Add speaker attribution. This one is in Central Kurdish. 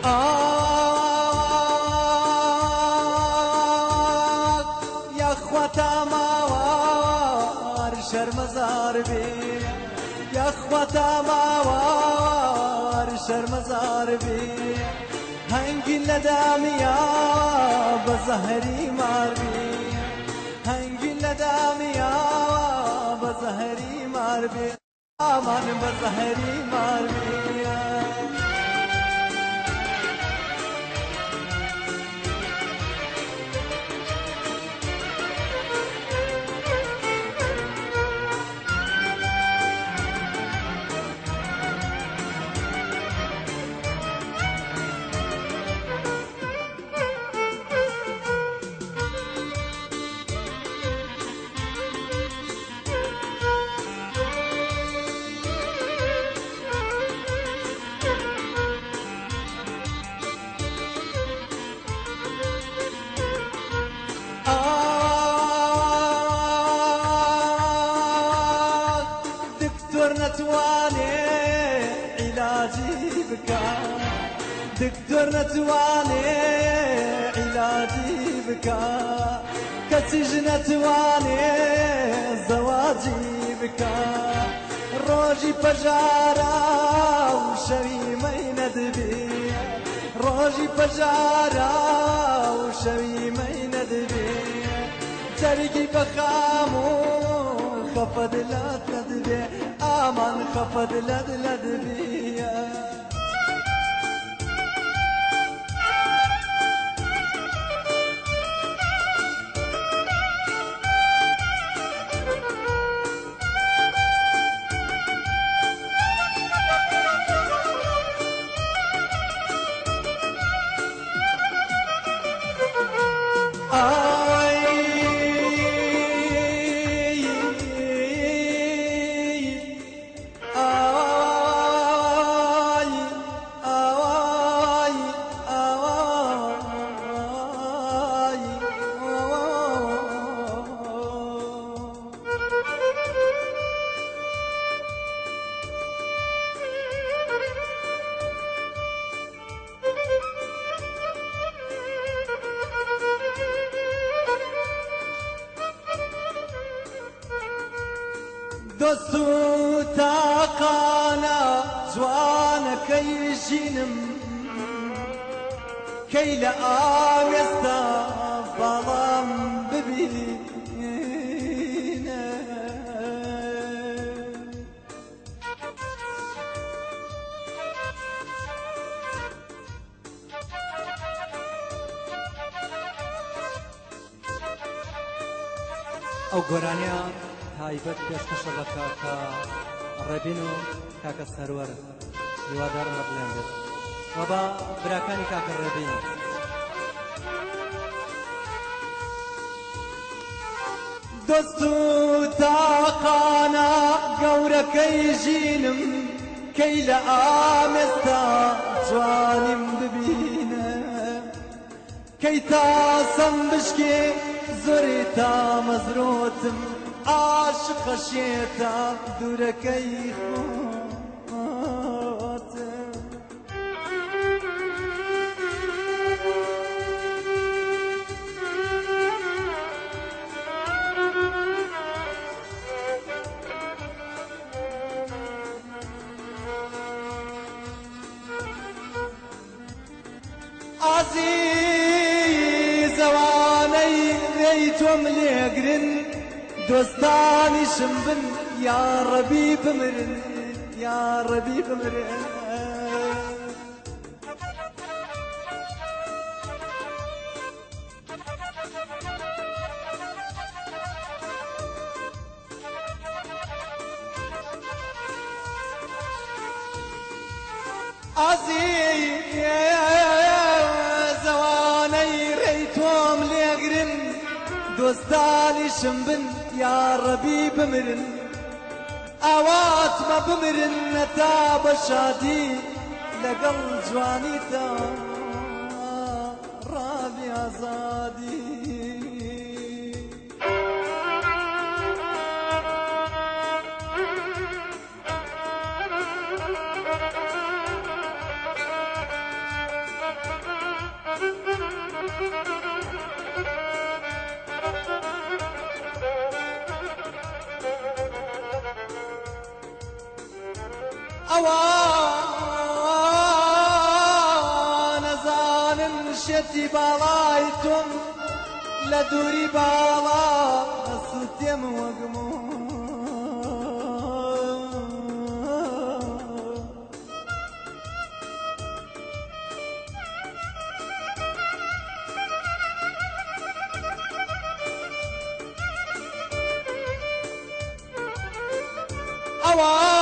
Speaker 1: ئاخ یاخوا تا ماوار شەرمەزار بێ، یاخوا تا ماوار شەرمەزار بێ، هەنگی لە دامیا بە زەهری مار بێ، هەنگی لە دامیا بە زەهری مار بێ، ئامان بە زەهری مار بێ. ئاخ دکتۆر نەتوانێ عیلاجی بکا، دکتۆر نەتوانێ عیلاجی بکا، کەسیش نەتوانێ زەواجی بکا، ڕۆژی پەژارە و شەوی مەینەت بێ، ڕۆژی پەژارە و شەوی مەینەت بێ، جەرگی بەخام و خەفەت لەت لەت بێ، ئامان خەفەت لەت لەت بێ. ئای ئای ئای ئای. دۆست و تاقانە جوانەکەی ژینم، کەی لە ئامێستا باڵام ببینە.
Speaker 2: ئەو گۆرانیە تایبەت پێشکەشە بە کاکە ڕێبین و کاکە سەروەر، هیوادارم بەدڵیان بێت، و بە براکانی کاکە ڕێبین.
Speaker 1: دۆست و تاقانە گەورەکەی ژینم، کەی لە ئامێستا جوانیم ببینە، کەی تاسەم بشکێ زۆری تامەزرۆتم، عاشقە شێتە دوورەکەی خۆتم. ئازیزەوانەی ڕێی تۆم لێگرن، دۆستانیشم بن یا ڕەبی بمرن، یا ڕەبی بمرن. ئازیزەوانەی ڕێی تۆم لێگرن، دۆستانیشم بن یا ڕەبی بمرن، ئاواتمە بمرن نەتا بە شادی لەگەڵ جوانیتا ڕابی ئازادی. ئەوان ئەزانن شێتی باڵای تۆم لە دووری باڵا ئەسووتێم وەک مۆم. ئەوان